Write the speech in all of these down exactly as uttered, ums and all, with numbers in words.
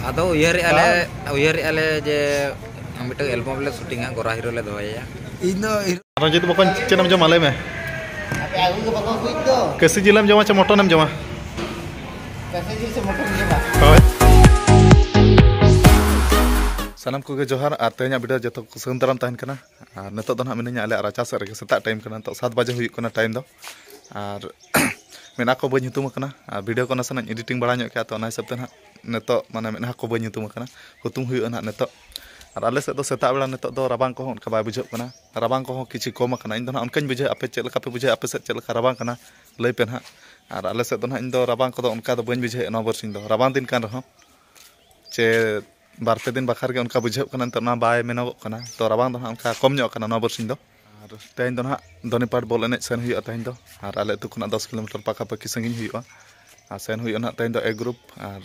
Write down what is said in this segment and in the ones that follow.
ᱟᱫᱚ ᱩᱭᱦᱟᱹᱨᱮᱜᱼᱟ ᱞᱮ, ᱩᱭᱦᱟᱹᱨᱮᱜᱼᱟ ᱞᱮ ᱡᱮ ᱢᱤᱫᱴᱟᱝ ᱮᱞᱵᱟᱢ ᱞᱮ ᱥᱩᱴᱤᱝᱟ, ᱜᱚᱨᱟ ᱦᱤᱨᱳ ᱞᱮ ᱫᱚᱦᱚᱭᱮᱭᱟ᱾ ᱤᱧ ᱫᱚ ᱦᱤᱨᱳ ᱨᱚᱧᱡᱤᱛ ᱵᱚᱠᱚᱧ, ᱪᱮᱫ ᱮᱢ ᱡᱚᱢᱟ ᱞᱟᱹᱭ ᱢᱮ? ᱟᱯᱮ ᱟᱹᱜᱩ ᱜᱮ ᱵᱟᱠᱚ ᱟᱹᱜᱩᱭᱮᱫ ᱫᱚ᱾ ᱠᱟᱹᱥᱤ ᱡᱤᱞ ᱮᱢ ᱡᱚᱢᱟ ᱪᱮ ᱢᱚᱴᱚᱱ ᱮᱢ ᱡᱚᱢᱟ? ᱠᱟᱹᱥᱤ ᱡᱤᱞ ᱥᱮ ᱢᱚᱴᱚᱱ ᱡᱚᱢᱟ? ᱦᱳᱭ᱾ ᱥᱟᱱᱟᱢ ᱠᱚᱜᱮ ᱡᱚᱦᱟᱨ, ᱟᱨ ᱛᱮᱦᱮᱧᱟᱜ ᱵᱷᱤᱰᱤᱭᱳ ᱡᱚᱛᱚ ᱠᱚ ᱥᱟᱹᱜᱩᱱ ᱫᱟᱨᱟᱢ ᱛᱟᱦᱮᱱ ᱠᱟᱱᱟ᱾ ᱟᱨ ᱱᱤᱛᱚᱜ ᱫᱚ ᱱᱟᱦᱟᱜ ᱢᱤᱱᱟᱹᱧᱟ ᱟᱞᱮᱭᱟᱜ ᱨᱟᱪᱟ ᱥᱮᱫ ᱨᱮᱜᱮ, ᱥᱮᱛᱟᱜ ᱴᱟᱭᱤᱢ ᱠᱟᱱᱟ, ᱱᱤᱛᱚᱜ ᱥᱟᱛ ᱵᱟᱡᱮ ᱦᱩᱭᱩᱜ ᱠᱟᱱᱟ ᱴᱟᱭᱤᱢ ᱫᱚ᱾ ᱟᱨ ᱢᱮᱫᱦᱟ ᱠᱚ ᱵᱟᱹᱧ ᱦᱩᱛᱩᱢ ᱟᱠᱟᱱᱟ, ᱟᱨ ᱵᱷᱤᱰᱤᱭᱳ ᱠᱚ ᱱᱟᱥᱮᱱᱟᱜ ᱤᱧ ᱮᱰᱤᱴᱤᱝ ᱵᱟᱲᱟ ᱧᱚᱜ ᱠᱮᱜᱼᱟ, ᱛᱚ ᱚᱱᱟ ᱦᱤᱥᱟᱹᱵ ᱛᱮ ᱱᱟᱦᱟᱜ ᱱᱤᱛᱚᱜ ᱢᱟᱱᱮ ᱢᱮᱫᱦᱟ ᱠᱚ ᱵᱟᱹᱧ ᱦᱩᱛᱩᱢ ᱟᱠᱟᱱᱟ, ᱦᱩᱛᱩᱢ ᱦᱩᱭᱩᱜᱼᱟ ᱱᱟᱦᱟᱜ ᱱᱤᱛᱚᱜ᱾ ᱟᱨ ᱟᱞᱮ ᱥᱮᱫ ᱫᱚ ᱥᱮᱛᱟᱜ ᱵᱮᱲᱟ ᱱᱤᱛᱚᱜ ᱫᱚ ᱨᱟᱵᱟᱝ ᱠᱚᱦᱚᱸ ᱚᱱᱠᱟ ᱵᱟᱭ ᱵᱩᱡᱷᱟᱹᱜ ᱠᱟᱱᱟ, ᱨᱟᱵᱟᱝ ᱠᱚᱦᱚᱸ ᱠᱤᱪᱷᱩ ᱠᱚᱢ ᱟᱠᱟᱱᱟ᱾ ᱤᱧ ᱫᱚ ᱱᱟᱦᱟᱜ ᱚᱱᱠᱟᱧ ᱵᱩᱡᱷᱟᱹᱣᱟ, ᱟᱯᱮ ᱪᱮᱫ ᱞᱮᱠᱟ ᱯᱮ ᱵᱩᱡᱷᱟᱹᱣᱟ, ᱟᱯᱮ ᱥᱮᱫ ᱪᱮᱫ ᱞᱮᱠᱟ ᱨᱟᱵᱟᱝ ᱠᱟᱱᱟ ᱞᱟᱹᱭ ᱯᱮ ᱱᱟᱦᱟᱜ᱾ ᱟᱨ ᱟᱞᱮ ᱥᱮᱫ ᱫᱚ ᱱᱟᱦᱟᱜ ᱤᱧ ᱫᱚ ᱨᱟᱵᱟᱝ ᱠᱚᱫᱚ ᱚᱱᱠᱟ ᱫᱚ ᱵᱟᱹᱧ ᱵᱩᱡᱷᱟᱹᱣᱮᱫᱼᱟ ᱱᱚᱣᱟ ᱵᱟᱨᱥᱤᱧ ᱫᱚ, ᱨᱟᱵᱟᱝ ᱫᱤᱱ ᱠᱟᱱ ᱨᱮᱦᱚᱸ᱾ ᱪᱮ ᱵᱟᱨ ᱯᱮ ᱫᱤᱱ ᱵᱟᱠᱷᱟᱨ ᱜᱮ ᱚᱱᱠᱟ ᱵᱩᱡᱷᱟᱹᱜ ᱠᱟᱱᱟ, ᱱᱤᱛᱚᱜ ᱚᱱᱟ ᱵᱟᱭ ᱢᱮᱱᱚᱜᱚᱜ ᱠᱟᱱᱟ, ᱛᱚ ᱨᱟᱵᱟᱝ ᱫᱚ ᱱᱟᱦᱟᱜ ᱚᱱᱠᱟ ᱠᱚᱢ ᱧᱚᱜ ᱠᱟᱱᱟ ᱱᱚᱣᱟ ᱵᱟᱨᱥᱤᱧ ᱫᱚ᱾ ᱟᱨ ᱛᱮᱦᱮᱧ ᱫᱚ ᱱᱟᱦᱟᱜ ᱫᱷᱚᱱᱤᱯᱟᱴ ᱵᱚᱞ ᱮᱱᱮᱡ ᱥᱮᱱ ᱦᱩᱭᱩᱜᱼᱟ ᱛᱮᱦᱮᱧ ᱫᱚ, ᱟᱨ ᱟᱞᱮ ᱟᱹᱛᱩ ᱠᱷᱚᱱᱟᱜ ᱫᱚᱥ ᱠᱤᱞᱳᱢᱤᱴᱟᱨ ᱯᱟᱠᱟᱯᱟᱠᱤ ᱥᱟᱺᱜᱤᱧ ᱦᱩᱭᱩᱜᱼᱟ᱾ ᱟᱨ ᱥᱮᱱ ᱦᱩᱭᱩᱜᱼᱟ ᱱᱟᱦᱟᱜ ᱛᱮᱦᱮᱧ ᱫᱚ ᱮ ᱜᱨᱩᱯ, ᱟᱨ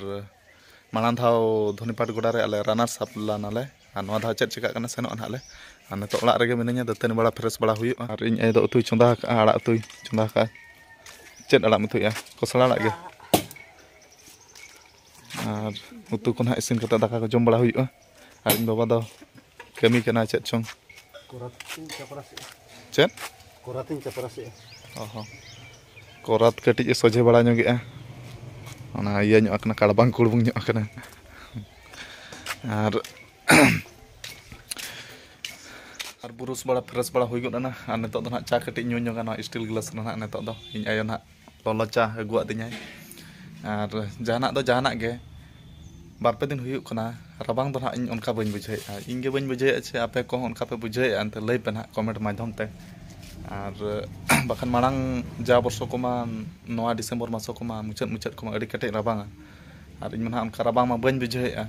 ᱢᱟᱲᱟᱝ ᱫᱷᱟᱣ ᱫᱷᱚᱱᱤᱯᱟᱴ ᱜᱚᱰᱟ ᱨᱮ ᱟᱞᱮ ᱨᱟᱱᱟᱨᱥ ᱟᱯ ᱞᱮᱱᱟᱞᱮ, ᱟᱨ ᱱᱚᱣᱟ ᱫᱷᱟᱣ ᱪᱮᱫ ᱪᱤᱠᱟᱹᱜ ᱠᱟᱱᱟ ᱥᱮᱱᱚᱜᱼᱟ ᱱᱟᱦᱟᱜ ᱞᱮ᱾ ᱟᱨ ᱱᱤᱛᱚᱜ ᱚᱲᱟᱜ ᱨᱮᱜᱮ ᱢᱤᱱᱟᱹᱧᱟ, ᱫᱟᱹᱛᱟᱹᱱᱤ ᱵᱟᱲᱟ ᱯᱷᱨᱮᱥ ᱵᱟᱲᱟ ᱦᱩᱭᱩᱜᱼᱟ᱾ ᱟᱨ ᱤᱧ ᱟᱭᱳ ᱫᱚ ᱩᱛᱩᱭ ᱪᱚᱸᱫᱟ ᱟᱠᱟᱫᱼᱟ, ᱟᱲᱟᱜ ᱩᱛᱩᱭ ᱪᱚᱸᱫᱟ ᱟᱠᱟᱫᱼᱟ᱾ ᱪᱮᱫ ᱟᱲᱟᱜ ᱮᱢ ᱩᱛᱩᱭᱮᱫᱼᱟ? ᱠᱚᱥᱞᱟ ᱟᱲᱟᱜ ᱜᱮ᱾ ᱟᱨ ᱩᱛᱩ ᱠᱚ ᱱᱟᱦᱟᱜ ᱤᱥᱤᱱ ᱠᱟᱛᱮ ᱫᱟᱠᱟ ᱠᱚ ᱡᱚᱢ ᱵᱟᱲᱟ ᱦᱩᱭᱩᱜᱼᱟ᱾ ᱟᱨ ᱤᱧ ᱵᱟᱵᱟ ᱫᱚ ᱠᱟᱹᱢᱤ ᱠᱟᱱᱟᱭ ᱪᱮᱫ ᱪᱚᱝ᱾ ᱠᱚᱨᱟᱛᱤᱧ ᱪᱟᱯᱨᱟᱥᱮᱜᱼᱟ᱾ ᱪᱮᱫ? ᱠᱚᱨᱟᱛᱤᱧ ᱪᱟᱯᱨᱟᱥᱮᱜᱼᱟ᱾ ᱚ ᱦᱚᱸ᱾ ᱠᱚᱨᱟᱛ ᱠᱟᱹᱴᱤᱡ ᱮ ᱥᱚᱡᱷᱮ ᱵᱟᱲᱟ ᱧᱚᱜᱮᱜᱼᱟ᱾ ᱚᱱᱟ ᱤᱭᱟᱹ ᱧᱚᱜ ᱟᱠᱟᱱᱟ, ᱠᱟᱲᱵᱟᱝ ᱠᱩᱲᱵᱩᱝ ᱧᱚᱜ ᱟᱠᱟᱱᱟ᱾ ᱟᱨ ᱟᱨ ᱵᱩᱨᱩᱥ ᱵᱟᱲᱟ ᱯᱷᱨᱮᱥ ᱵᱟᱲᱟ ᱦᱩᱭ ᱜᱚᱫ ᱮᱱᱟ᱾ ᱟᱨ ᱱᱤᱛᱚᱜ ᱫᱚ ᱱᱟᱦᱟᱜ ᱪᱟ ᱠᱟᱹᱴᱤᱡ ᱧᱩ ᱧᱚᱜᱟ ᱱᱚᱣᱟ ᱥᱴᱤᱞ ᱜᱞᱟᱥ ᱨᱮ ᱱᱟᱦᱟᱜ ᱱᱤᱛᱚᱜ ᱫᱚ᱾ ᱤᱧ ᱟᱭᱳ ᱱᱟᱦᱟᱜ ᱞᱚᱞᱚ ᱪᱟ ᱟᱹᱜᱩᱣᱟᱫᱤᱧᱟᱭ᱾ ᱟᱨ ᱡᱟᱦᱟᱱᱟᱜ ᱫᱚ ᱡᱟᱦᱟᱱᱟᱜ ᱜᱮ, ᱵᱟᱨ ᱯᱮ ᱫᱤᱱ ᱦᱩᱭᱩᱜ ᱠᱟᱱᱟ, ᱨᱟᱵᱟᱝ ᱫᱚ ᱱᱟᱦᱟᱜ ᱤᱧ ᱚᱱᱠᱟ ᱵᱟᱹᱧ ᱵᱩᱡᱷᱟᱹᱣᱮᱫᱼᱟ᱾ ᱤᱧ ᱜᱮ ᱵᱟᱹᱧ ᱵᱩᱡᱷᱟᱹᱣᱮᱫᱼᱟ ᱪᱮ ᱟᱯᱮ ᱠᱚᱦᱚᱸ ᱚᱱᱠᱟ ᱯᱮ ᱵᱩᱡᱷᱟᱹᱣᱮᱫᱼᱟ ᱮᱱᱛᱮ ᱞᱟᱹᱭ ᱯᱮ ᱱᱟᱦᱟᱜ ᱠᱚᱢᱮᱱᱴ ᱢᱟᱫᱽᱫᱷᱚᱢ ᱛᱮ᱾ ᱟᱨ ᱵᱟᱠᱷᱟᱱ ᱢᱟᱲᱟᱝ ᱡᱟ ᱵᱚᱨᱥᱚ ᱠᱚᱢᱟ ᱱᱚᱣᱟ ᱰᱤᱥᱮᱢᱵᱚᱨ ᱢᱟᱥᱚ ᱠᱚᱢᱟ ᱢᱩᱪᱟᱹᱫ ᱢᱩᱪᱟᱹᱫ ᱠᱚᱢᱟ ᱟᱹᱰᱤ ᱠᱟᱹᱴᱤᱡ ᱨᱟᱵᱟᱝᱟ᱾ ᱟᱨ ᱤᱧ ᱢᱟ ᱱᱟᱦᱟᱜ ᱚᱱᱠᱟ ᱨᱟᱵᱟᱝ ᱢᱟ ᱵᱟᱹᱧ ᱵᱩᱡᱷᱟᱹᱣᱮᱫᱼᱟ᱾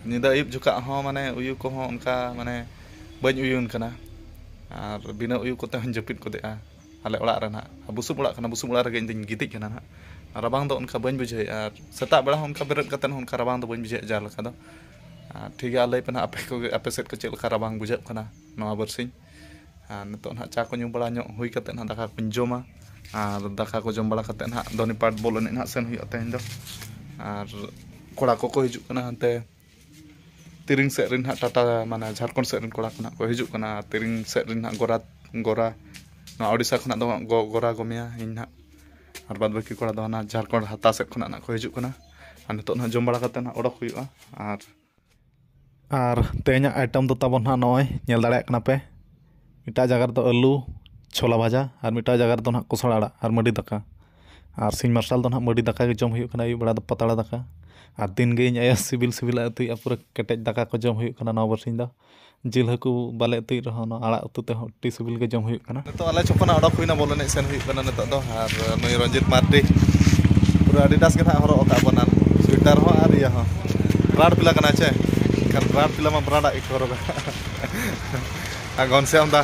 ᱧᱤᱫᱟᱹ ᱟᱹᱭᱩᱵ ᱡᱚᱠᱷᱟᱜ ᱦᱚᱸ ᱢᱟᱱᱮ ᱩᱭᱩ ᱠᱚᱦᱚᱸ ᱚᱱᱠᱟ ᱢᱟᱱᱮ ᱵᱟᱹᱧ ᱩᱭᱩᱱ ᱠᱟᱱᱟ᱾ ᱟᱨ ᱵᱤᱱᱟᱹ ᱩᱭᱩ ᱠᱚᱛᱮ ᱦᱚᱸᱧ ᱡᱟᱹᱯᱤᱫ ᱜᱚᱫᱮᱜᱼᱟ᱾ ᱟᱞᱮ ᱚᱲᱟᱜ ᱨᱮ ᱱᱟᱦᱟᱜ ᱵᱩᱥᱩᱵ ᱚᱲᱟᱜ ᱠᱟᱱᱟ, ᱵᱩᱥᱩᱵ ᱚᱲᱟᱜ ᱨᱮᱜᱮ ᱤᱧ ᱫᱚᱧ ᱜᱤᱛᱤᱡ ᱠᱟᱱᱟ ᱱᱟᱦᱟᱜ᱾ ᱨᱟᱵᱟᱝ ᱫᱚ ᱚᱱᱠᱟ ᱵᱟᱹᱧ ᱵᱩᱡᱷᱟᱹᱣᱮᱫᱼᱟ᱾ ᱟᱨ ᱥᱮᱛᱟᱜ ᱵᱮᱲᱟ ᱦᱚᱸ ᱚᱱᱠᱟ ᱵᱮᱨᱮᱫ ᱠᱟᱛᱮᱫ ᱦᱚᱸ ᱚᱱᱠᱟ ᱨᱟᱵᱟᱝ ᱫᱚ ᱵᱟᱹᱧ ᱵᱩᱡᱷᱟᱹᱣᱮᱫᱼᱟ ᱡᱟᱦᱟᱸ ᱞᱮᱠᱟ ᱫᱚ᱾ ᱟᱨ ᱴᱷᱤᱠ ᱜᱮᱭᱟ, ᱞᱟᱹᱭ ᱯᱮ ᱱᱟᱦᱟᱜ ᱟᱯᱮ ᱠᱚᱜᱮ, ᱟᱯᱮ ᱥᱮᱫ ᱠᱚ ᱪᱮᱫ ᱞᱮᱠᱟ ᱨᱟᱵᱟᱝ ᱵᱩᱡᱷᱟᱹᱜ ᱠᱟᱱᱟ ᱱᱚᱣᱟ ᱵᱟᱨᱥᱤᱧ? ᱟᱨ ᱱᱤᱛᱚᱜ ᱱᱟᱦᱟᱜ ᱪᱟ ᱠᱚ ᱧᱩ ᱵᱟᱲᱟ ᱧᱚᱜ ᱦᱩᱭ ᱠᱟᱛᱮᱫ ᱱᱟᱦᱟᱜ ᱫᱟᱠᱟ ᱠᱚᱧ ᱡᱚᱢᱟ᱾ ᱟᱨ ᱫᱟᱠᱟ ᱠᱚ ᱡᱚᱢ ᱵᱟᱲᱟ ᱠᱟᱛᱮᱫ ᱱᱟᱦᱟᱜ ᱫᱷᱚᱱᱤᱯᱟᱴ ᱵᱚᱞ ᱮᱱᱮᱡ ᱱᱟᱦᱟᱜ ᱥᱮᱱ ᱦᱩᱭᱩᱜᱼᱟ ᱛᱮᱦᱮᱧ ᱫᱚ᱾ ᱟᱨ ᱠᱚᱲᱟ ᱠᱚᱠᱚ ᱦᱤᱡᱩᱜ ᱠᱟᱱᱟ ᱦᱟᱱᱛᱮ ᱛᱤᱨᱤᱝ ᱥᱮᱫ ᱨᱮᱱ ᱦᱟᱸᱜ, ᱴᱟᱴᱟ ᱢᱟᱱᱮ ᱡᱷᱟᱲᱠᱷᱚᱸᱰ ᱥᱮᱫ ᱨᱮᱱ ᱠᱚᱲᱟ ᱠᱚ ᱦᱟᱸᱜ ᱠᱚ ᱦᱤᱡᱩᱜ ᱠᱟᱱᱟ᱾ ᱟᱨ ᱛᱤᱨᱤᱝ ᱥᱮᱫ ᱨᱮᱱ ᱦᱟᱸᱜ ᱜᱚᱨᱟ, ᱜᱚᱨᱟ, ᱱᱚᱣᱟ ᱳᱰᱤᱥᱟ ᱠᱷᱚᱱᱟᱜ ᱫᱚ ᱜᱚ-, ᱜᱚᱨᱟ ᱜᱚᱢᱮᱭᱟ ᱤᱧ ᱦᱟᱸᱜ᱾ ᱟᱨ ᱵᱟᱫ ᱵᱟᱹᱠᱤ ᱠᱚᱲᱟ ᱫᱚ ᱦᱟᱱᱟ ᱡᱷᱟᱲᱠᱷᱚᱸᱰ ᱦᱟᱛᱟ ᱥᱮᱫ ᱠᱷᱚᱱᱟᱜ ᱱᱟᱜ ᱠᱚ ᱦᱤᱡᱩᱜ ᱠᱟᱱᱟ᱾ ᱟᱨ ᱱᱤᱛᱚᱜ ᱱᱟᱦᱟᱜ ᱡᱚᱢ ᱵᱟᱲᱟ ᱠᱟᱛᱮ ᱱᱟᱜ ᱚᱰᱚᱠ ᱦᱩᱭᱩᱜᱼᱟ᱾ ᱟᱨ ᱟᱨ ᱛᱮᱦᱮᱧᱟᱜ item ᱫᱚ ᱛᱟᱵᱚᱱ ᱱᱟᱦᱟᱜ ᱱᱚᱜᱼᱚᱭ ᱧᱮᱞ ᱫᱟᱲᱮᱭᱟᱜ ᱠᱟᱱᱟ ᱯᱮ, ᱢᱤᱫᱴᱟᱜ ᱡᱟᱭᱜᱟ ᱨᱮᱫᱚ ᱟᱹᱞᱩ ᱪᱷᱳᱞᱟ ᱵᱷᱟᱡᱟ, ᱟᱨ ᱢᱤᱫᱴᱟᱜ ᱡᱟᱭᱜᱟ ᱨᱮᱫᱚ ᱱᱟᱦᱟᱜ ᱠᱚᱥᱲᱟ ᱟᱲᱟᱜ ᱟᱨ ᱢᱟᱹᱰᱤ ᱫᱟᱠᱟ᱾ ᱟᱨ ᱥᱤᱧ ᱢᱟᱨᱥᱟᱞ ᱫᱚ ᱱᱟᱦᱟᱜ ᱢᱟᱹᱰᱤ ᱫᱟᱠᱟ ᱜᱮ ᱡᱚᱢ ᱦᱩᱭᱩᱜ ᱠᱟᱱᱟ, ᱟᱹᱭᱩᱵ ᱵᱮᱲᱟ ᱫᱚ ᱯᱟᱛᱲᱟ ᱫᱟᱠᱟ᱾ ᱟᱨ ᱫᱤᱱ ᱜᱮ ᱤᱧ ᱟᱭᱳ ᱥᱤᱵᱤᱞ ᱥᱤᱵᱤᱞᱟᱜ ᱩᱛᱩᱭᱮᱫᱼᱟ, ᱯᱩᱨᱟᱹ ᱠᱮᱴᱮᱡ ᱫᱟᱠᱟ ᱠᱚ ᱡᱚᱢ ᱦᱩᱭᱩᱜ ᱠᱟᱱᱟ ᱱᱚᱣᱟ ᱵᱟᱨᱥᱤᱧ ᱫᱚ᱾ ᱡᱤᱞ ᱦᱟᱹᱠᱩ ᱵᱟᱞᱮ ᱩᱛᱩᱭᱮᱫ ᱨᱮᱦᱚᱸ, ᱱᱚᱣᱟ ᱟᱲᱟᱜ ᱩᱛᱩ ᱛᱮᱦᱚᱸ ᱟᱹᱰᱤ ᱥᱤᱵᱤᱞ ᱜᱮ ᱡᱚᱢ ᱦᱩᱭᱩᱜ ᱠᱟᱱᱟ᱾ ᱱᱤᱛᱚᱜ ᱟᱞᱮ ᱪᱷᱚᱠᱚᱱᱟᱜ ᱚᱰᱚᱠ ᱦᱩᱭᱱᱟ, ᱵᱚᱞ ᱮᱱᱮᱡ ᱥᱮᱱ ᱦᱩᱭᱩᱜ ᱠᱟᱱᱟ ᱱᱤᱛᱚᱜ ᱫᱚ᱾ ᱟᱨ ᱱᱩᱭ ᱨᱚᱧᱡᱤᱛ ᱢᱟᱨᱰᱤ ᱯᱩᱨᱟᱹ Adidas ᱜᱮ ᱱᱟᱦᱟᱜ ᱦᱚᱨᱚᱜ ᱟᱠᱟᱫ ᱵᱚᱱᱟ, ᱥᱩᱭᱮᱴᱟᱨ ᱦᱚᱸ ᱟᱨ ᱤᱭᱟᱹ ᱦᱚᱸ᱾ ᱵᱨᱟᱱᱰ ᱯᱤᱞᱟ ᱠᱟᱱᱟ ᱪᱮ? ᱮᱱᱠᱷᱟᱱ ᱵᱨᱟᱱᱰ ᱯᱤᱞᱟ ᱢᱟ ᱵᱨᱟᱱᱰ ᱟᱜ ᱜᱮᱠᱚ ᱦᱚᱨᱚᱜᱟ᱾ ᱟᱨ ᱜᱷᱚᱱᱥᱭᱟᱢ ᱫᱟ,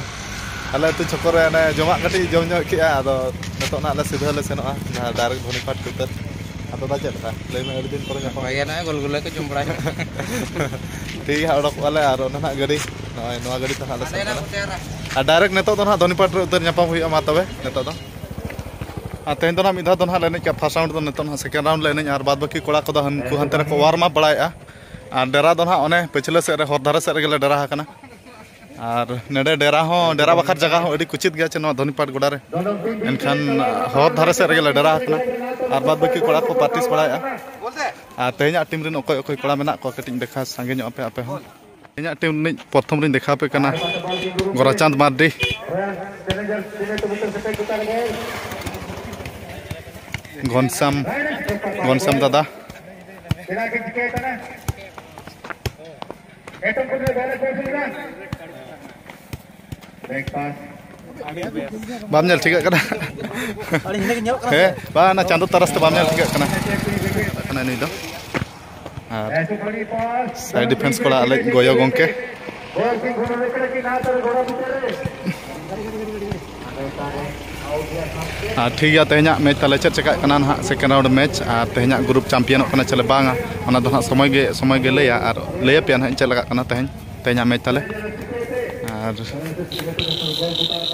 ᱟᱞᱮ ᱟᱹᱛᱩ ᱪᱷᱚᱠᱚ ᱨᱮ ᱚᱱᱮ ᱡᱚᱢᱟᱜ ᱠᱟᱹᱴᱤᱡ ᱡᱚᱢ ᱧᱚᱜ ᱠᱮᱜᱼᱟ, ᱟᱫᱚ ᱱᱤᱛᱚᱜ ᱱᱟᱦᱟᱜ ᱞᱮ ᱥᱤᱫᱷᱟᱹ ᱞᱮ ᱥᱮᱱᱚᱜᱼᱟ ᱡᱟᱦᱟᱸ direct ᱫᱷᱚᱱᱤᱯᱟᱴ ᱩᱛᱟᱹᱨ᱾ ᱟᱫᱚ ᱫᱟ ᱪᱮᱫ ᱞᱮᱠᱟ? ᱞᱟᱹᱭ ᱢᱮ, ᱟᱹᱰᱤ ᱫᱤᱱ ᱯᱚᱨᱮ ᱧᱟᱯᱟᱢ᱾ ᱱᱟᱯᱟᱭ ᱜᱮ, ᱱᱚᱜᱼᱚᱭ ᱜᱳᱞᱜᱩᱞᱟᱹ ᱠᱚ ᱡᱚᱢ ᱵᱟᱲᱟᱭ ᱦᱩᱭᱩᱜ ᱠᱟᱱᱟ᱾ ᱴᱷᱤᱠ ᱜᱮᱭᱟ, ᱚᱰᱚᱠᱚᱜᱼᱟ ᱞᱮ ᱟᱨ ᱚᱱᱟ ᱱᱟᱦᱟᱜ ᱜᱟᱹᱰᱤ, ᱱᱚᱜᱼᱚᱭ ᱱᱚᱣᱟ ᱜᱟᱹᱰᱤ ᱛᱮ ᱱᱟᱦᱟᱜ ᱞᱮ ᱥᱮᱱᱚᱜ ᱠᱟᱱᱟ᱾ ᱟᱨ direct ᱱᱤᱛᱚᱜ ᱫᱚ ᱱᱟᱦᱟᱜ ᱫᱷᱚᱱᱤᱯᱟᱴ ᱨᱮ ᱩᱛᱟᱹᱨ ᱧᱟᱯᱟᱢ ᱦᱩᱭᱩᱜᱼᱟ᱾ ᱢᱟ ᱛᱚᱵᱮ ᱱᱤᱛᱚᱜ ᱫᱚ, ᱟᱨ ᱛᱮᱦᱮᱧ ᱫᱚ ᱱᱟᱦᱟᱜ ᱢᱤᱫ ᱫᱷᱟᱣ ᱫᱚ ᱱᱟᱦᱟᱜ ᱞᱮ ᱮᱱᱮᱡ ᱠᱮᱜᱼᱟ, first round ᱫᱚ, ᱱᱤᱛᱚᱜ ᱱᱟᱦᱟᱜ second round ᱞᱮ ᱮᱱᱮᱡᱼᱟ᱾ ᱟᱨ ᱵᱟᱫ ᱵᱟᱹᱠᱤ ᱠᱚᱲᱟ ᱠᱚᱫᱚ ᱦᱟᱱᱠᱩ ᱦᱟᱱᱛᱮ ᱨᱮᱠᱚ warm up ᱵᱟᱲᱟᱭᱮᱫᱼᱟ᱾ ᱟᱨ ᱰᱮᱨᱟ ᱫᱚ ᱱᱟᱦᱟᱜ ᱚᱱᱮ ᱯᱟᱹᱪᱷᱞᱟᱹ ᱥᱮᱫ ᱨᱮ, ᱦᱚᱨ ᱫᱷᱟᱨᱮ ᱥᱮᱫ ᱨᱮᱜᱮ ᱞᱮ ᱰᱮᱨᱟ ᱟᱠᱟᱱᱟ᱾ ᱟᱨ ᱱᱚᱰᱮ ᱰᱮᱨᱟ ᱦᱚᱸ, ᱰᱮᱨᱟ ᱵᱟᱠᱷᱨᱟ ᱡᱟᱭᱜᱟ ᱦᱚᱸ ᱟᱹᱰᱤ ᱠᱩᱪᱤᱛ ᱜᱮᱭᱟ ᱪᱮ ᱱᱚᱣᱟ ᱫᱷᱚᱱᱤᱯᱟᱴ ᱜᱚᱰᱟ ᱨᱮ᱾ ᱮᱱᱠᱷᱟᱱ ᱦᱚᱨ ᱫᱷᱟᱨᱮ ᱥᱮᱫ ᱨᱮᱜᱮ ᱞᱮ ᱰᱮᱨᱟ ᱟᱠᱟᱱᱟ᱾ ᱟᱨ ᱵᱟᱫ ᱵᱟᱹᱠᱤ ᱠᱚᱲᱟ ᱠᱚ practice ᱵᱟᱲᱟᱭᱮᱫᱼᱟ᱾ ᱟᱨ ᱛᱮᱦᱮᱧᱟᱜ team ᱨᱮᱱ ᱚᱠᱚᱭ ᱚᱠᱚᱭ ᱠᱚᱲᱟ ᱢᱮᱱᱟᱜ ᱠᱚᱣᱟ, ᱠᱟᱹᱴᱤᱡ ᱤᱧ ᱫᱮᱠᱷᱟ ᱥᱟᱸᱜᱮ ᱧᱚᱜ ᱟᱯᱮ, ᱟᱯᱮ ᱦᱚᱸ᱾ ᱛᱮᱦᱮᱧᱟᱜ team ᱨᱤᱱᱤᱡ ᱯᱨᱚᱛᱷᱚᱢ ᱨᱤᱧ ᱫᱮᱠᱷᱟᱣ ᱟᱯᱮ ᱠᱟᱱᱟ ᱜᱳᱨᱟᱪᱟᱸᱫᱽ ᱢᱟᱨᱰᱤ, ᱜᱷᱚᱱᱥᱟᱢ, ᱜᱷᱚᱱᱥᱟᱢ ᱫᱟᱫᱟ᱾ ᱵᱟᱢ ᱧᱮᱞ ᱴᱷᱤᱠᱟᱹᱜ ᱠᱟᱱᱟ? ᱦᱮᱸ, ᱵᱟᱝ, ᱚᱱᱟ ᱪᱟᱸᱫᱚ ᱛᱟᱨᱟᱥ ᱛᱮ ᱵᱟᱢ ᱧᱮᱞ ᱴᱷᱤᱠᱟᱹᱜ ᱠᱟᱱᱟ᱾ ᱠᱟᱱᱟ ᱱᱩᱭ ᱫᱚ᱾ ᱟᱨ side defense ᱠᱚᱲᱟ ᱟᱞᱮ ᱜᱚᱭᱚ ᱜᱚᱢᱠᱮ᱾ ᱟᱨ ᱴᱷᱤᱠ ᱜᱮᱭᱟ, ᱛᱮᱦᱮᱧᱟᱜ match ᱛᱟᱞᱮ ᱪᱮᱫ ᱪᱮᱠᱟᱜ ᱠᱟᱱᱟ ᱱᱟᱦᱟᱜ, second round match, ᱟᱨ ᱛᱮᱦᱮᱧᱟᱜ group championᱚᱜ ᱠᱟᱱᱟ ᱪᱮᱞᱮ ᱵᱟᱝᱟ, ᱚᱱᱟ ᱫᱚ ᱱᱟᱦᱟᱜ ᱥᱚᱢᱚᱭ ᱜᱮ, ᱥᱚᱢᱚᱭ ᱜᱮ ᱞᱟᱹᱭᱟ᱾ ᱟᱨ ᱞᱟᱹᱭ ᱟᱯᱮᱭᱟ ᱱᱟᱦᱟᱜ ᱪᱮᱫ ᱞᱮᱠᱟᱜ ᱠᱟᱱᱟ ᱛᱮᱦᱮᱧ, ᱛᱮᱦᱮᱧᱟᱜ match ᱛᱟᱞᱮ᱾ ᱟᱨ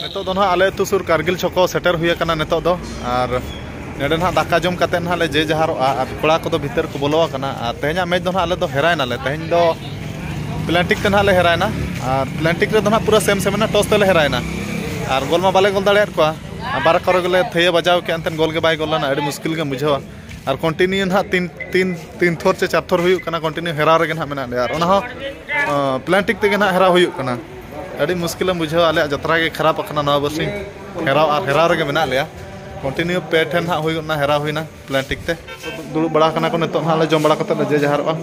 ᱱᱤᱛᱚᱜ ᱫᱚ ᱱᱟᱦᱟᱜ ᱟᱞᱮ ᱟᱹᱛᱩ ᱥᱩᱨ ᱠᱟᱨᱜᱤᱞ ᱪᱷᱚᱠᱚ ᱥᱮᱴᱮᱨ ᱦᱩᱭ ᱟᱠᱟᱱᱟ ᱱᱤᱛᱚᱜ ᱫᱚ᱾ ᱟᱨ ᱱᱚᱰᱮ ᱱᱟᱦᱟᱜ ᱫᱟᱠᱟ ᱡᱚᱢ ᱠᱟᱛᱮ ᱱᱟᱦᱟᱜ ᱞᱮ ᱡᱮ ᱡᱟᱦᱟᱨᱚᱜᱼᱟ ᱟᱨ ᱠᱚᱲᱟ ᱠᱚᱫᱚ ᱵᱷᱤᱛᱟᱹᱨ ᱠᱚ ᱵᱚᱞᱚ ᱟᱠᱟᱱᱟ᱾ ᱟᱨ ᱛᱮᱦᱮᱧᱟᱜ ᱢᱮᱪ ᱫᱚ ᱱᱟᱦᱟᱜ ᱟᱞᱮ ᱫᱚ ᱦᱮᱨᱟᱭ ᱱᱟᱞᱮ᱾ ᱛᱮᱦᱮᱧ ᱫᱚ ᱯᱞᱮᱱᱴᱤᱠ ᱛᱮ ᱱᱟᱦᱟᱜ ᱞᱮ ᱦᱮᱨᱟᱭᱱᱟ᱾ ᱟᱨ ᱯᱞᱮᱱᱴᱤᱠ ᱨᱮᱫᱚ ᱱᱟᱦᱟᱜ ᱯᱩᱨᱟᱹ ᱥᱮᱢ ᱥᱮᱢ ᱮᱱᱟ, ᱴᱚᱥ ᱛᱮᱞᱮ ᱦᱮᱨᱟᱭᱱᱟ᱾ ᱟᱨ ᱜᱳᱞ ᱢᱟ ᱵᱟᱞᱮ ᱜᱳᱞ ᱫᱟᱲᱮᱭᱟᱫ ᱠᱚᱣᱟ᱾ ᱟᱨ ᱵᱟᱨ ᱠᱚᱨᱮ ᱜᱮᱞᱮ ᱛᱷᱟᱹᱭᱟᱹ ᱵᱟᱡᱟᱣ ᱠᱮᱫᱼᱟ, ᱮᱱᱛᱮ ᱜᱳᱞ ᱜᱮ ᱵᱟᱭ ᱜᱳᱞ ᱞᱮᱱᱟ᱾ ᱟᱹᱰᱤ ᱢᱩᱥᱠᱤᱞ ᱜᱮᱢ ᱵᱩᱡᱷᱟᱹᱣᱟ᱾ ᱟᱨ ᱠᱚᱱᱴᱤᱱᱤᱭᱩ ᱱᱟᱦᱟᱜ ᱛᱤᱱ ᱛᱤᱱ ᱛᱤᱱ ᱛᱷᱚᱨ ᱪᱮ ᱪᱟᱨ ᱛᱷᱚᱨ ᱦᱩᱭᱩᱜ ᱠᱟᱱᱟ, ᱠᱚᱱᱴᱤᱱᱤᱭᱩ ᱦᱮᱨᱟᱣ ᱨᱮᱜᱮ ᱱᱟᱦᱟᱜ ᱢᱮᱱᱟᱜ ᱞᱮᱭᱟ᱾ ᱟᱨ ᱚᱱᱟ ᱦᱚᱸ ᱯᱞᱮᱱᱴᱤᱠ ᱛᱮᱜᱮ ᱱᱟᱦᱟᱜ ᱦᱮᱨᱟᱣ ᱦᱩᱭᱩᱜ ᱠᱟᱱᱟ᱾ ᱟᱹᱰᱤ ᱢᱩᱥᱠᱤᱞᱮᱢ ᱵᱩᱡᱷᱟᱹᱣᱟ᱾ ᱟᱞᱮᱭᱟᱜ ᱡᱟᱛᱨᱟ ᱜᱮ ᱠᱷᱟᱨᱟᱯ ᱟᱠᱟᱱᱟ ᱱᱚᱣᱟ ᱵᱟᱨᱥᱤᱧ᱾ ᱦᱮᱨᱟᱣ ᱟᱨ ᱦᱮᱨᱟᱣ ᱨᱮᱜᱮ ᱢᱮᱱᱟᱜ ᱞᱮᱭᱟ᱾ ᱠᱚᱱᱴᱤᱱᱤᱭᱩ ᱯᱮ ᱴᱷᱮᱱ ᱱᱟᱦᱟᱜ ᱦᱩᱭᱩᱜ ᱱᱟ, ᱦᱮᱨᱟᱣ ᱦᱩᱭᱱᱟ ᱯᱞᱮᱱᱴᱤᱠ ᱛᱮ᱾ ᱫᱩᱲᱩᱵ ᱵᱟᱲᱟ ᱠᱟᱱᱟ ᱠᱚ, ᱱᱤᱛᱚᱜ ᱱᱟᱦᱟᱜ ᱞᱮ ᱡᱚᱢ ᱵᱟᱲᱟ ᱠᱟᱛᱮ ᱞᱮ ᱡᱮ ᱡᱟᱦᱟᱨᱚᱜᱼᱟ᱾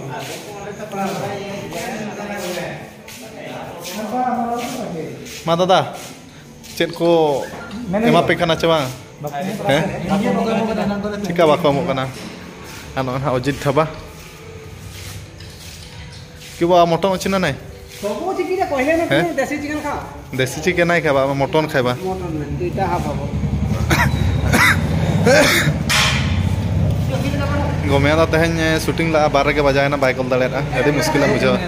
ᱢᱟ ᱫᱟᱫᱟ, ᱪᱮᱫ ᱠᱚ ᱮᱢᱟ ᱯᱮ ᱠᱟᱱᱟ ᱪᱮ ᱵᱟᱝ? ᱦᱮᱸ? ᱪᱮᱠᱟ ᱵᱟᱠᱚ ᱮᱢᱚᱜ ᱠᱟᱱᱟ? ᱟᱨ ᱱᱚᱜᱼᱚᱭ ᱱᱟᱦᱟᱜ ᱚᱡᱤᱛ ᱰᱷᱟᱵᱟ᱾ ᱠᱤ ᱵᱟ ᱢᱚᱴᱚᱱ ᱚᱪᱤᱱᱟ ᱱᱟᱭ? ସବୁ ଚିକେନ କହିଲେ ନା, ᱦᱮᱸ? ଦେଶୀ ଚିକେନ ଖାଅ। ଦେଶୀ ଚିକେନ ନାଇଁ ଖାଇବା, ଆମେ ମଟନ ଖାଇବା। ମଟନ ନାହିଁ, ଦୁଇଟା ହବ। ᱜᱚᱢᱮ ᱫᱚ ᱛᱮᱦᱮᱧ ᱥᱩᱴᱤᱝ ᱞᱟᱜᱼᱟ, ᱵᱟᱨ ᱨᱮᱜᱮ ᱵᱟᱡᱟᱣᱮᱱᱟ, ᱵᱟᱭ ᱠᱚᱞ ᱫᱟᱲᱮᱭᱟᱫᱼᱟ, ᱟᱹᱰᱤ ᱢᱩᱥᱠᱤᱞᱮᱢ ᱵᱩᱡᱷᱟᱹᱣᱟ᱾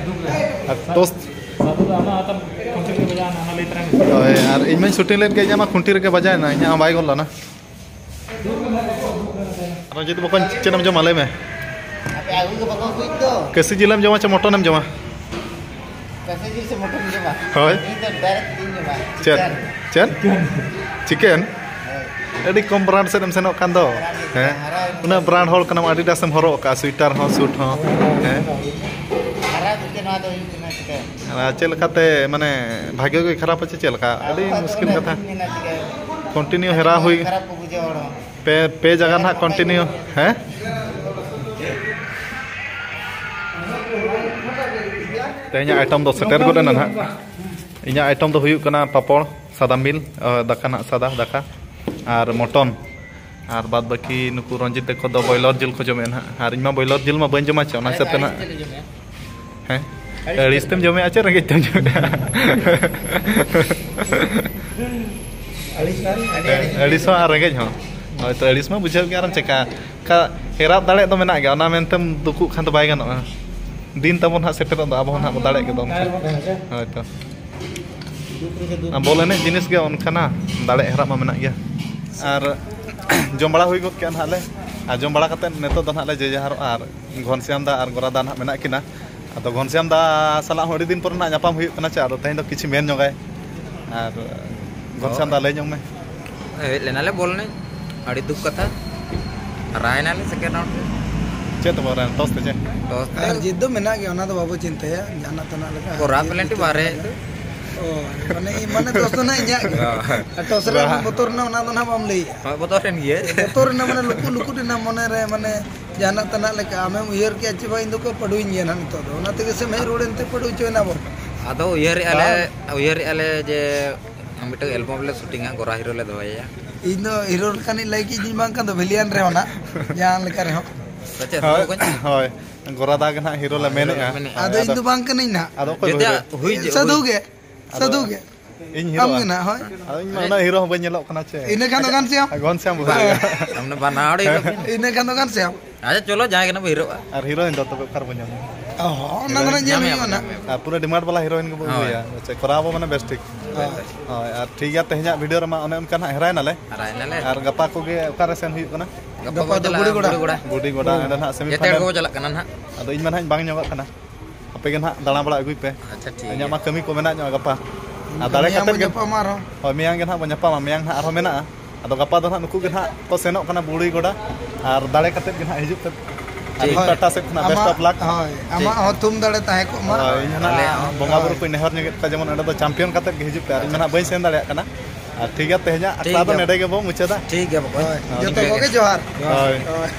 ᱟᱨ ᱴᱚᱥ ᱥᱟᱹᱫᱷᱩ ᱫᱚ ᱟᱢᱟᱜ ᱦᱟᱛᱟᱢ ᱠᱷᱩᱱᱴᱤ ᱨᱮᱜᱮ ᱵᱟᱡᱟᱣ ᱮᱱᱟ, ᱚᱱᱟ ᱞᱟᱹᱭ ᱛᱟᱨᱟ ᱢᱮ᱾ ᱦᱳᱭ, ᱟᱨ ᱤᱧ ᱢᱟᱧ ᱥᱩᱴᱤᱝ ᱞᱮᱫ ᱜᱮ, ᱤᱧᱟᱹᱜ ᱢᱟ ᱠᱷᱩᱱᱴᱤ ᱨᱮᱜᱮ ᱵᱟᱡᱟᱣᱮᱱᱟ, ᱤᱧᱟᱹᱜ ᱦᱚᱸ ᱵᱟᱭ ᱜᱚᱞ ᱞᱮᱱᱟ᱾ ᱟᱨ ᱨᱚᱧᱡᱤᱛ ᱵᱚᱠᱚᱧ, ᱪᱮᱫ ᱮᱢ ᱡᱚᱢᱟ ᱞᱟᱹᱭ ᱢᱮ? ᱟᱯᱮ ᱟᱹᱜᱩ ᱜᱮ ᱵᱟᱠᱚ ᱟᱹᱜᱩᱭᱮᱫ ᱫᱚ᱾ ᱠᱟᱹᱥᱤ ᱡᱤᱞᱮᱢ ᱡᱚᱢᱟ ᱪᱮ ᱢᱚᱴᱚᱱᱮᱢ ᱡᱚᱢᱟ? ᱠᱟᱹᱥᱤ ᱡᱤᱞ ᱥᱮ ᱢᱚᱴᱚᱱ ᱡᱚᱢᱟ? ᱦᱳᱭ᱾ ᱤᱧ ᱫᱚ direct ᱤᱧ ᱡᱚᱢᱟ᱾ ᱪᱮᱫ? ᱪᱤᱠᱮᱱ᱾ ᱪᱮᱫ? ᱪᱤᱠᱮᱱ? ᱦᱳᱭ᱾ ᱟᱹᱰᱤ ᱠᱚᱢ brand ᱥᱮᱫ ᱮᱢ ᱥᱮᱱᱚᱜ ᱠᱟᱱ ᱫᱚ᱾ Brand ᱦᱮᱸ? ᱦᱟᱨᱟ ᱩᱱᱟᱹᱜ brand ᱦᱚᱲ ᱠᱟᱱᱟᱢ, Adidas ᱮᱢ ᱦᱚᱨᱚᱜ ᱟᱠᱟᱫᱼᱟ, sweater ᱦᱚᱸ, suit ᱦᱚᱸ᱾ ᱦᱮᱸ? ᱦᱟᱨᱟ ᱠᱟᱛᱮ ᱱᱚᱣᱟ ᱫᱚ ᱦᱩᱭᱩᱜ ᱠᱟᱱᱟ ᱪᱤᱠᱮᱱ᱾ ᱟᱨ ᱪᱮᱫ ᱞᱮᱠᱟᱛᱮ, ᱢᱟᱱᱮ, ᱵᱷᱟᱜᱮ ᱜᱮ ᱠᱷᱟᱨᱟᱯᱟ ᱪᱮ ᱪᱮᱫ ᱞᱮᱠᱟ? ᱟᱹᱰᱤ ᱟᱫᱚ ᱢᱩᱥᱠᱤᱞ ᱚᱱᱟ ᱠᱟᱛᱷᱟ᱾ ᱪᱮᱫ ᱤᱧ ᱢᱮᱱᱟ ᱪᱤᱠᱮᱱ᱾ Continue ᱦᱮᱨᱟᱣ ᱦᱩᱭ᱾ ᱠᱷᱟᱨᱟᱯ ᱠᱚ ᱵᱩᱡᱷᱟᱹᱣᱟ ᱦᱚᱲ ᱦᱚᱸ᱾ ᱯᱮ, ᱯᱮ ᱡᱟᱭᱜᱟ ᱱᱟᱦᱟᱜ continue, ᱦᱮᱸ? ᱛᱮᱦᱮᱧᱟᱜ item ᱫᱚ ᱥᱮᱴᱮᱨ ᱜᱚᱫ ᱮᱱᱟ ᱱᱟᱦᱟᱜ᱾ ᱤᱧᱟᱹᱜ item ᱫᱚ ᱦᱩᱭᱩᱜ ᱠᱟᱱᱟ ᱯᱟᱯᱚᱲ, ᱥᱟᱫᱟ ᱢᱤᱞ, ᱟ, ᱫᱟᱠᱟ ᱱᱟᱦᱟᱜ ᱥᱟᱫᱟ ᱫᱟᱠᱟ ᱟᱨ ᱢᱚᱴᱚᱱ, ᱟᱨ ᱵᱟᱫ ᱵᱟᱹᱠᱤ ᱱᱩᱠᱩ ᱨᱚᱧᱡᱤᱛ ᱛᱟᱠᱚ ᱫᱚ ᱵᱚᱭᱞᱚᱨ ᱡᱤᱞ ᱠᱚ ᱡᱚᱢᱮᱫᱼᱟ ᱱᱟᱦᱟᱜ, ᱟᱨ ᱤᱧ ᱢᱟ ᱵᱚᱭᱞᱚᱨ ᱡᱤᱞ ᱢᱟ ᱵᱟᱹᱧ ᱡᱚᱢᱟ ᱪᱮ, ᱚᱱᱟ ᱦᱤᱥᱟᱹᱵ ᱛᱮ ᱱᱟᱦᱟᱜ᱾ ᱦᱮᱸ? ᱟᱹᱲᱤᱥ ᱛᱮᱢ ᱡᱚᱢᱮᱜᱼᱟ ᱪᱮ ᱨᱮᱸᱜᱮᱡ ᱛᱮᱢ ᱡᱚᱢᱮᱜᱼᱟ? ᱟᱹᱲᱤᱥ ᱦᱚᱸ ᱟᱨ ᱨᱮᱸᱜᱮᱡ ᱦᱚᱸ᱾ ᱦᱳᱭ ᱛᱚ, ᱟᱹᱲᱤᱥ ᱢᱟ ᱵᱩᱡᱷᱟᱹᱣ ᱜᱮ, ᱟᱨᱮᱢ ᱪᱮᱠᱟ? ᱠᱟ-, ᱦᱮᱨᱟᱯ ᱫᱟᱲᱮᱭᱟᱜ ᱫᱚ ᱢᱮᱱᱟᱜ ᱜᱮᱭᱟ, ᱚᱱᱟ ᱢᱮᱱᱛᱮᱢ ᱫᱩᱠᱩᱜ ᱠᱷᱟᱱ ᱫᱚ ᱵᱟᱭ ᱜᱟᱱᱚᱜᱼᱟ᱾ ᱫᱤᱱ ᱛᱟᱵᱚᱱ ᱦᱟᱸᱜ ᱥᱮᱴᱮᱨᱚᱜ ᱫᱚ, ᱟᱵᱚ ᱦᱚᱸ ᱦᱟᱸᱜ ᱵᱚ ᱫᱟᱲᱮᱜ ᱜᱮ ᱫᱚ ᱚᱱᱠᱟ᱾ ᱦᱳᱭ ᱛᱚ᱾ ᱵᱚᱞ ᱮᱱᱮᱡ ᱡᱤᱱᱤᱥ ᱜᱮ ᱚᱱᱠᱟᱱᱟ, ᱫᱟᱲᱮ ᱦᱮᱨᱟᱯ ᱢᱟ ᱢᱮᱱᱟᱜ ᱜᱮᱭᱟ᱾ ᱟᱨ ᱡᱚᱢ ᱵᱟᱲᱟ ᱦᱩᱭ ᱜᱚᱫ ᱠᱮᱜᱼᱟ ᱱᱟᱦᱟᱜ ᱞᱮ᱾ ᱟᱨ ᱡᱚᱢ ᱵᱟᱲᱟ ᱠᱟᱛᱮᱫ ᱱᱤᱛᱚᱜ ᱫᱚ ᱱᱟᱦᱟᱜ ᱞᱮ ᱡᱮ ᱡᱟᱦᱟᱨᱚᱜᱼᱟ᱾ ᱟᱨ ᱜᱷᱚᱱᱥᱭᱟᱢ ᱫᱟ ᱟᱨ ᱜᱳᱨᱟ ᱫᱟ ᱱᱟᱦᱟᱜ ᱢᱮᱱᱟᱜ ᱠᱤᱱᱟ᱾ ᱟᱫᱚ ᱜᱷᱚᱱᱥᱭᱟᱢ ᱫᱟ ᱥᱟᱞᱟᱜ ᱦᱚᱸ ᱟᱹᱰᱤ ᱫᱤᱱ ᱯᱚᱨᱮ ᱱᱟᱦᱟᱜ ᱧᱟᱯᱟᱢ ᱦᱩᱭᱩᱜ ᱠᱟᱱᱟ ᱪᱮ, ᱟᱫᱚ ᱛᱮᱦᱮᱧ ᱫᱚ ᱠᱤᱪᱷᱩ ᱢᱮᱱ ᱧᱚᱜᱟᱭ᱾ ᱟᱨ ᱜᱷᱚᱱᱥᱭᱟᱢ ᱫᱟ, ᱞᱟᱹᱭ ᱧᱚᱜ ᱢᱮ᱾ ᱦᱮᱡ ᱞᱮᱱᱟᱞᱮ ᱵᱚᱞ ᱮᱱᱮᱡ, ᱟᱹᱰᱤ ᱫᱩᱠ ᱠᱟᱛᱷᱟ, ᱦᱟᱨᱟᱭᱮᱱᱟᱞᱮ ᱥᱮᱠᱮᱱᱰ ᱨᱟᱣᱩᱱᱰ ᱨᱮ᱾ ᱪᱮᱫ ᱛᱮᱯᱮ ᱦᱟᱨᱟᱭᱮᱱᱟ? ᱴᱚᱥ ᱛᱮ ᱪᱮ? ᱴᱚᱥ ᱛᱮ᱾ ᱟᱨ ᱡᱤᱛ ᱫᱚ ᱢᱮᱱᱟᱜ ᱜᱮᱭᱟ, ᱚᱱᱟ ᱫᱚ ᱵᱟᱵᱚ ᱪᱤᱱᱛᱟᱹᱭᱟ, ᱡᱟᱦᱟᱱᱟᱜ ᱛᱮᱱᱟᱜ ᱞᱮᱠᱟ᱾ ᱠᱚᱨᱟᱣ ᱡᱤᱛ ᱯᱮᱱᱟᱞᱴᱤ ᱵᱚ ᱪᱤᱱᱛᱟᱹ ᱵᱟᱨᱦᱮ᱾ ᱞᱮᱠᱷᱟᱱ᱾ ᱚ, ᱢᱟᱱᱮ, ᱢᱟᱱᱮ ᱫᱚᱥ ᱫᱚ ᱱᱟᱦᱟᱜ ᱤᱧᱟᱹᱜ ᱜᱮ᱾ ᱦᱳᱭ᱾ ᱟᱨ ᱴᱚᱥ ᱨᱮ ᱵᱟᱦ᱾ ᱵᱚᱛᱚᱨ ᱨᱮᱱᱟᱜ ᱚᱱᱟ ᱫᱚ ᱱᱟᱦᱟᱜ ᱵᱟᱢ ᱞᱟᱹᱭᱮᱜᱼᱟ᱾ ᱦᱳᱭ, ᱵᱚᱛᱚᱨ ᱮᱱ ᱜᱮᱭᱟ᱾ ᱵᱚᱛᱚᱨ ᱨᱮᱱᱟᱜ ᱢᱟᱱᱮ ᱞᱩᱠᱩ ᱞᱩᱠᱩ ᱨᱮᱱᱟᱜ ᱢᱚᱱᱮ ᱨᱮ ᱢᱟᱱᱮ ᱡᱟᱦᱟᱱᱟᱜ ᱛᱮᱱᱟᱜ ᱞᱮᱠᱟ ᱟᱢᱮᱢ ᱩᱭᱦᱟᱹᱨ ᱠᱮᱜᱼᱟ ᱪᱮ ᱵᱟᱝ, ᱤᱧ ᱫᱚᱠᱚ ᱯᱟᱹᱰᱩᱭᱤᱧ ᱜᱮᱭᱟ ᱱᱟᱦᱟᱜ ᱱᱤᱛᱚᱜ ᱫᱚ, ᱚᱱᱟ ᱛᱮᱜᱮ ᱥᱮᱢ ᱦᱮᱡ ᱨᱩᱣᱟᱹᱲ ᱮᱱᱛᱮ ᱯᱟᱹᱰᱩ ᱦᱚᱪᱚᱭᱮᱱᱟ ᱵᱚᱱ᱾ ᱟᱫᱚ ᱩᱭᱦᱟᱹᱨᱮᱜᱼᱟ ᱞᱮ, ᱵᱟᱝ᱾ ᱩᱭᱦᱟᱹᱨᱮᱜᱼᱟ ᱞᱮ ᱡᱮ ᱢᱤᱫᱴᱟᱝ ᱮᱞᱵᱟᱢ ᱞᱮ ᱥᱩᱴᱤᱝᱟ, ᱜᱳᱨᱟ ᱦᱤᱨᱳ ᱞᱮ ᱫᱚᱦᱚᱭᱮᱭᱟ᱾ ᱤᱧ ᱫᱚ ᱦᱤᱨᱳ ᱞᱮᱠᱟᱱᱤᱡ ᱞᱟᱹᱭ ᱠᱮᱫ ᱤᱧ ᱵᱟᱝ ᱠᱷᱟᱱ ᱫᱚ ᱵᱷᱤᱞᱤᱭᱟᱱ ᱨᱮᱦᱚᱸ ᱱᱟᱜ, ᱡᱟᱦᱟᱸ ᱞᱮᱠᱟ ᱨᱮᱦᱚᱸ᱾ ᱥᱮ ᱪᱮᱫ? ᱦᱳᱭ, ᱦᱳᱭ᱾ ᱜᱳᱨᱟ ᱫᱟ ᱜᱮ ᱱᱟᱜ ᱦᱤᱨᱳ ᱞᱮ ᱦᱳᱭ, ᱦᱤᱨᱳ ᱞᱮ ᱢᱮᱱᱮᱜᱼᱟ᱾ ᱢᱮᱱᱮᱜᱼᱟ᱾ ᱟᱫᱚ ᱤᱧ ᱫᱚ ᱵᱟᱝ ᱠᱟᱹᱱᱟᱹᱧ ᱱᱟᱜ᱾ ᱟᱫᱚ ᱚᱠᱚᱭ ᱡᱩᱫᱤ ᱵᱟᱹᱦᱩᱭᱟ? ᱦᱩᱭ ᱡᱮ ᱥᱟᱹᱫᱷᱩ ᱦᱩᱭ᱾ ᱜᱮ᱾ ᱟᱫᱚ ᱥᱟᱹᱫᱷᱩ ᱜᱮ᱾ ᱤᱧ ᱟᱢ ᱦᱤᱨᱳᱜᱼᱟ? ᱜᱮ ᱱᱟᱜ, ᱦᱳᱭ᱾ ᱟᱫᱚ ᱤᱧ ᱢᱟ ᱩᱱᱟᱹᱜ ᱦᱤᱨᱳ ᱦᱚᱸ ᱵᱟᱹᱧ ᱧᱮᱞᱚᱜ ᱠᱟᱱᱟ ᱪᱮ᱾ ᱤᱱᱟᱹ ᱠᱷᱟᱱ ᱫᱚ ᱜᱟᱱ ᱥᱮᱭᱟᱢ? ᱜᱷᱚᱱᱥᱭᱟᱢ ᱵᱟᱹᱦᱩ᱾ ᱵᱟᱝ᱾ ᱟᱢ ᱫᱚ ᱵᱟᱱᱟ ᱦᱚᱲ ᱦᱤᱨᱳ ᱠᱤᱱ᱾ ᱤᱱᱟᱹ ᱠᱷᱟᱱ ᱫᱚ ᱜᱟᱱ ᱥᱮᱭᱟᱢ? ᱟᱪᱪᱷᱟ, ᱪᱚᱞᱚ, ᱡᱟᱦᱟᱸᱭ ᱠᱟᱱᱟ ᱵᱚ ᱦᱤᱨᱳᱜᱼᱟ᱾ ᱟᱨ ᱦᱤᱨᱳᱭᱤᱱ ᱫᱚ ᱛᱚᱵᱮ ᱚᱠᱟ ᱨᱮᱵᱚ ᱧᱟᱢᱟ? ᱚ, ᱚᱱᱟ ᱫᱚ ᱱᱟᱜ ᱧᱮᱞ ᱧᱟᱢᱮᱭᱟ ᱦᱩᱭᱩᱜᱼᱟ ᱵᱚᱱ, ᱱᱟᱜ᱾ ᱧᱟᱢᱮᱭᱟ᱾ ᱟᱨ ᱯᱩᱨᱟᱹ ᱰᱤᱢᱟᱱᱰ ᱵᱟᱞᱟ ᱦᱤᱨᱳᱭᱤᱱ ᱜᱮᱵᱚ ᱦᱳᱭ᱾ ᱟᱹᱜᱩᱭᱟ᱾ ᱟᱪᱪᱷᱟ, ᱠᱚᱨᱟᱣ ᱟᱵᱚ ᱢᱟᱱᱮ ᱵᱮᱥ ᱴᱷᱤᱠ᱾ ᱦᱳᱭ᱾ ᱦᱳᱭ, ᱟᱨ ᱴᱷᱤᱠ ᱜᱮᱭᱟ, ᱛᱮᱦᱮᱧᱟᱜ ᱵᱷᱤᱰᱤᱭᱳ ᱨᱮᱢᱟ ᱚᱱᱮ ᱚᱱᱠᱟ ᱱᱟᱜ ᱦᱮᱨᱟᱭ ᱱᱟᱞᱮ᱾ ᱦᱮᱨᱟᱭ ᱱᱟᱞᱮ᱾ ᱟᱨ ᱜᱟᱯᱟ ᱠᱚᱜᱮ ᱚᱠᱟᱨᱮ ᱥᱮᱱ ᱦᱩᱭᱩᱜ ᱠᱟᱱᱟ? ᱜᱟᱯᱟ ᱜᱟᱯᱟ ᱵᱚ ᱫᱚ ᱪᱟᱞᱟᱜᱼᱟ ᱵᱩᱲᱤ ᱜᱚᱰᱟ᱾ ᱵᱩᱲᱤ ᱜᱚᱰᱟ᱾ ᱵᱩᱲᱤ ᱜᱚᱰᱟ, ᱦᱩᱸ᱾ ᱚᱸᱰᱮ ᱱᱟᱜ ᱡᱮᱛᱮ ᱦᱚᱲ ᱥᱮᱢᱤᱯᱷᱟᱭᱱᱟᱞ᱾ ᱜᱮᱵᱚ ᱪᱟᱞᱟᱜ ᱠᱟᱱᱟ ᱱᱟᱜ᱾ ᱟᱫᱚ ᱤᱧ ᱢᱟ ᱱᱟᱜ ᱤᱧ ᱵᱟᱝ ᱧᱚᱜᱚᱜ ᱠᱟᱱᱟ᱾ ᱟᱯᱮ ᱜᱮ ᱱᱟᱦᱟᱜ ᱫᱟᱬᱟ ᱵᱟᱲᱟ ᱟᱹᱜᱩᱭ ᱯᱮ᱾ ᱟᱪᱪᱷᱟ, ᱴᱷᱤᱠ ᱤᱧᱟᱹᱜ ᱜᱮᱭᱟ᱾ ᱢᱟ ᱠᱟᱹᱢᱤ ᱠᱚ ᱢᱮᱱᱟᱜ ᱧᱚᱜᱼᱟ ᱜᱟᱯᱟ᱾ ᱟᱨ ᱫᱟᱲᱮ ᱢᱮᱭᱟᱝ ᱠᱟᱛᱮᱫ ᱵᱚᱱ ᱜᱮ, ᱧᱟᱯᱟᱢᱟ ᱟᱨᱦᱚᱸ᱾ ᱦᱳᱭ, ᱢᱮᱭᱟᱝ ᱜᱮ ᱱᱟᱦᱟᱜ ᱵᱚᱱ ᱧᱟᱯᱟᱢᱟ, ᱢᱮᱭᱟᱝ ᱱᱟᱦᱟᱜ ᱟᱨᱦᱚᱸ ᱢᱮᱱᱟᱜᱼᱟ᱾ ᱟᱫᱚ ᱜᱟᱯᱟ ᱫᱚ ᱱᱟᱦᱟᱜ ᱱᱩᱠᱩ ᱜᱮ ᱱᱟᱦᱟᱜ ᱠᱚ ᱥᱮᱱᱚᱜ ᱠᱟᱱᱟ ᱵᱩᱲᱤ ᱜᱚᱰᱟ, ᱟᱨ ᱫᱟᱲᱮ ᱠᱟᱛᱮᱫ ᱜᱮ ᱱᱟᱦᱟᱜ ᱦᱤᱡᱩᱜ ᱯᱮ᱾ ᱟᱨ ᱴᱷᱤᱠ᱾ ᱤᱧ ᱦᱳᱭ, ᱯᱟᱦᱴᱟ ᱥᱮᱫ ᱠᱷᱚᱱᱟᱜ best ᱟᱢᱟᱜ, of luck᱾ ᱦᱳᱭ, ᱴᱷᱤᱠ᱾ ᱟᱢᱟᱜ ᱦᱚᱸ ᱛᱷᱩᱢ ᱫᱟᱲᱮ ᱛᱟᱦᱮᱸ ᱠᱚᱜ ᱢᱟ᱾ ᱦᱳᱭ, ᱤᱧ ᱦᱚᱸ ᱟᱞᱮᱭᱟᱜ ᱱᱟᱦᱟᱜ ᱦᱚᱸ᱾ ᱵᱚᱸᱜᱟ ᱵᱩᱨᱩ ᱦᱳᱭ᱾ ᱠᱚᱧ ᱱᱮᱦᱚᱨ ᱧᱚᱜᱮᱫ ᱠᱚᱣᱟ, ᱡᱮᱢᱚᱱ ᱚᱸᱰᱮ ᱫᱚ ᱪᱟᱢᱯᱤᱭᱟᱱ ᱠᱟᱛᱮᱫ ᱜᱮ ᱦᱤᱡᱩᱜ ᱯᱮ, ᱟᱨ ᱤᱧ ᱢᱟ ᱱᱟᱦᱟᱜ ᱵᱟᱹᱧ ᱥᱮᱱ ᱫᱟᱲᱮᱭᱟᱜ ᱠᱟᱱᱟ᱾ ᱟᱨ ᱴᱷᱤᱠ ᱜᱮᱭᱟ, ᱛᱮᱦᱮᱧᱟᱜ ᱴᱷᱤᱠ ᱟᱠᱷᱲᱟ ᱫᱚ ᱜᱮᱭᱟ᱾ ᱱᱮᱰᱮ ᱜᱮᱵᱚ ᱢᱩᱪᱟᱹᱫᱟ᱾ ᱴᱷᱤᱠ ᱜᱮᱭᱟ ᱵᱚᱠᱚᱧ᱾ ᱦᱳᱭ, ᱦᱳᱭ᱾ ᱡᱚᱛᱚ ᱤᱱᱠᱟᱹ ᱠᱚᱜᱮ ᱜᱮ᱾ ᱡᱚᱦᱟᱨ᱾ ᱦᱳᱭ᱾ ᱦᱳᱭ᱾